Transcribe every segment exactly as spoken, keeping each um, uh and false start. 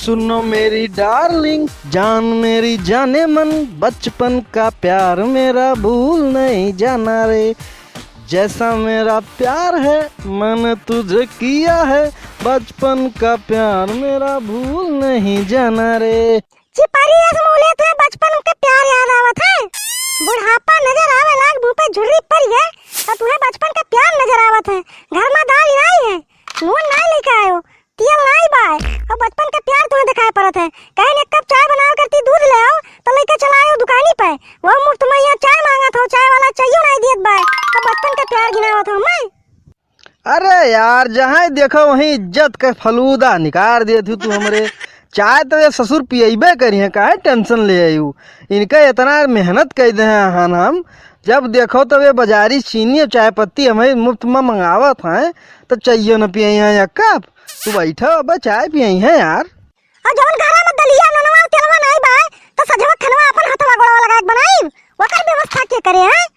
सुनो मेरी डार्लिंग, जान मेरी जाने मन, बचपन का प्यार मेरा भूल नहीं जाना रे। जैसा मेरा प्यार है, मैंने तुझे किया है, बचपन का प्यार मेरा भूल नहीं जाना रे। चिपारी, ये सुन ले, तुहे बचपन के प्यार याद आवत है? बुढ़ापा नजर आवे लाग, मुंह पे झुर्री पड़ गए, तो तुहे बचपन का प्यार नजर आवत है। घर में दाल नाई है, नून नाई लेके आयो, तियल नाई बाय, और बचपन के प्यार तुहे दिखाई पड़त है। कहे ने एक कप चाय बनावे करती, दूध ले आओ, तो लेके चला आयो दुकानी पे। वो मुफ्त में यहाँ चाय मांगत हो, चाय वाला चायो नाई दियत बाय, तो बचपन के प्यार गिनावत हो मैं। अरे यार, जहाँ देखो वहीं इज्जत के फलूदा निकाल दिए थी तू हमरे। चाय तो ये ससुर पियबे करी हैं, काहे टेंशन ले आयु? इनका इतना मेहनत कर दे हैं हन हम, जब देखो तब ये बाजारी चीनी और चाय पत्ती हमें मुफ्त में मंगावत हैं, तो चाहिए न पिए हैं एक कप। तू बैठो, अब चाय पिए हैं यार। और जौन घरा में दलिया, ननवा, तेलवा नाई बाय, तो सजवा खनवा अपन हथवा गोड़वा लगा के बनाई, ओकर व्यवस्था के करे हैं?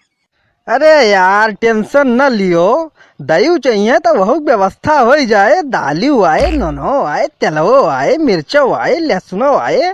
अरे यार, टेंशन न लियो, दयू चाहिए तो वहू व्यवस्था हो जाए, दालियो आए, नोनो आए, तेलवो आए, मिर्चो आए, लहसुनो आए,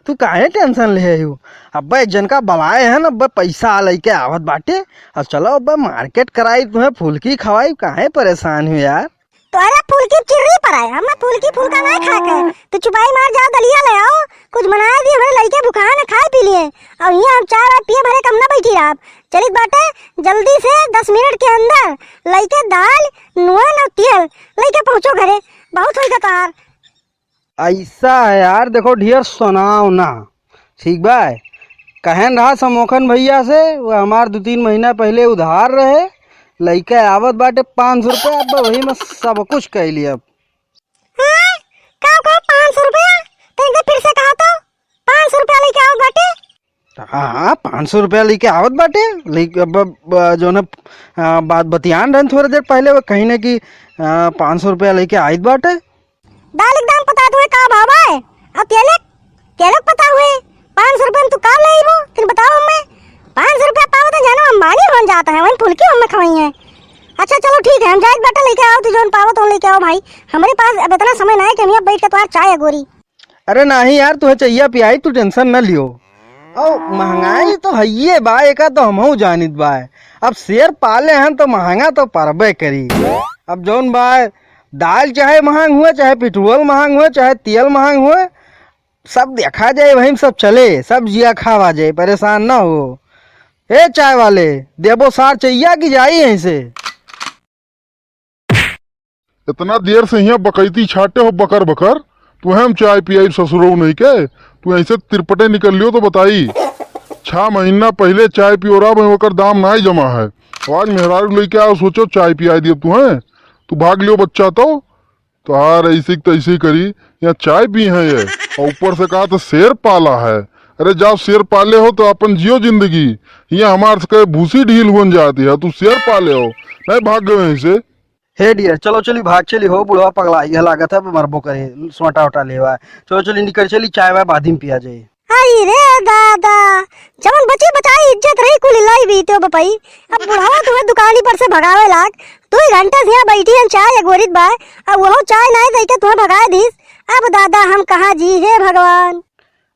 तू काहे टेंशन ले हो? अब्बे जनका बलाए हैं न, अब्बे पैसा लेके आवत बाटे। अब चलो अब्बे मार्केट कराई, तुम्हें फुल्की खवाई, काहे परेशान हो यार? तोहरे फुल्की चिर्री पर है, हमें फुल्की फुल्का ना खा के। तू चुपाई मार जाओ, दलिया ले आओ, कुछ बनाए दिए, भरे लइके भुखान है, खाए पी लिए। और यहाँ हम चाय वाय पिए भरे कम ना बैठी रहा। चलित बाटे, जल्दी से दस मिनट के अंदर लइके दाल, नून और तेल लइके पहुँचो घरे, बहुत होई गतार। ऐसा है यार, देखो ढेर सुनाओ ना, ठीक बा? कहन रहा समोखन भैया से, वो हमार दो तीन महीना पहले उधार रहे, लइके आवत बाटे पाँच सौ रुपया, अब वही में सब कुछ कह लिया। हाँ? का कहो, पाँच सौ रुपया? तो एक बार फिर से कहा तो, पाँच सौ रुपया लइके आवत बाटे? हाँ, हाँ, पाँच सौ रुपया लइके आवत बाटे। लइके अब, अब, जौन है, आ, बात बतियान रहन थोड़ी देर पहले, वो कहीं ना कि, आ, पाँच सौ रुपया लइके आइत बाटे। दाल के दाम पता तुहे का भाव है? और तेले, तेले पता हुए, पाँच सौ रुपया में तू का ले आइबो? फिर बताओ हमें, पाँच सौ रुपया पावत है, जानो अंबानी होन जात है, वहीं फुल्की हमें खवाई है। अच्छा चलो ठीक है, हम जाइत बाटे, लइके आओ, तू जौन पावत हो लइके आओ भाई, हमरे पास अब इतना समय ना है कि हम यहाँ बैठ के तुम्हार चाय अगोरी। अरे नाही यार, तुहे चइया पियाई, तू टेंशन न लियो। और महंगाई तो हइये बा, एका तो हमहू जानित बा। अब शेर पाले हन तो महंगा तो परबे करी। अब जौन बा, दाल चाहे महंग हुए, चाहे पेट्रोल महंग हुए, चाहे तेल महंग हुए, सब देखा जाए, वही में सब चले, सब जिया खावा जाए, परेशान ना हो। ए चाय वाले, देबो सार चइया कि जाई यहीं से? इतना देर से हियाँ बकैती छाटे हो बकर बकर, तुहे हम चाय पियाई ससुरऊ नहीं के, तू ऐसे तिरपटे निकल लियो तो बताई। छह महीना पहले चाय पियो रहा, भाई ओकर दाम नाई जमा है। आज मेहरारू लइके आओ, सोचो चाय पियाई दियो तुहे, तू भाग लियो बच्चा तो। तो यार ऐसे की तैसे करी, यहाँ चाय पी है ये, और ऊपर से कहा तो शेर पाला है। अरे जाओ शेर पाले हो तो अपन जियो जिंदगी, यहाँ हमार से कहे भूसी ढील हुन जाती है, तू शेर पाले हो, नहीं भाग गए यहीं से। हे डियर, चलो चली, भाग चली हो, बुढ़वा पगला यह लागत है, मरबो करे, सोटा वोटा लेवा। चलो चली, निकल चली, चाय वाय बाद में पिया जाए। अरे रे दादा, जवन बची बचाई इज्जत रही, कुल लाई भी तो बपई। अब बुढ़वा तुम्हें दुकानी पर से भगावे लाग, दो ही घंटा से यहाँ बैठी हैं, चाय अगोरित बा, अब वहो चाय नाय दे के तुम्हें भगाए दीस। अब दादा हम कहाँ जी, हे भगवान।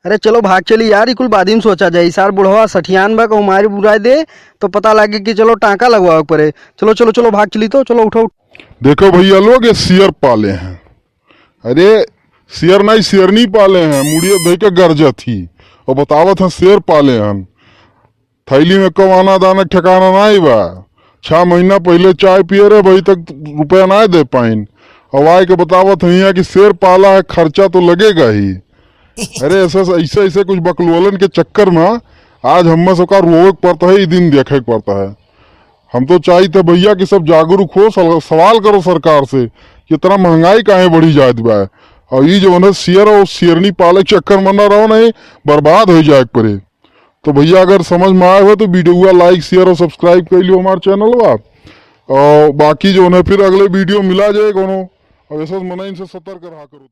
अरे चलो भाग चली यार, ई कुल बाद में सोचा जाए। सार बुढ़वा सठियान बा, कहूँ मारी बुराई दे तो पता लागे कि चलो टाँका लगवावे के पड़े। चलो, चलो, चलो भाग चली तो, चलो उठो, उठो। देखो भैया लोग, ये सियर पाले हैं। अरे सियर नहीं, सियरनी पाले हैं, मुड़िया धइ के गरजत ही। और बतावत हैं शेर पाले हैं। थैली में कब आना दाना ठिकाना नाई बा। छह महीना पहले चाय पिए रहे, अभी तक रुपया नाई दे पाइन। अब आए के बतावत हैं यहाँ कि शेर पाला है, खर्चा तो लगेगा ही। अरे ऐसे, ऐसे, ऐसे कुछ बकलोलन के चक्कर में आज हमें सबका रोवे के पड़ता है, ई दिन देखे के पड़ता है। हम तो चाहित है भैया कि सब जागरूक हो, सल-, सवाल करो सरकार से कि इतना महंगाई काहे बढ़ी जात बा। और ई जवन है शेर और शेरनी पाले के चक्कर में ना रहो, नहीं बर्बाद हो जाए के पड़े। तो भैया अगर समझ में आए हो तो वीडियो like, share और subscribe कर लियो हमारे चैनल बा। और बाकी जवन है फिर अगले वीडियो मिला जाए कोनो, और ऐसा मना इनसे सतर्क रहा करो।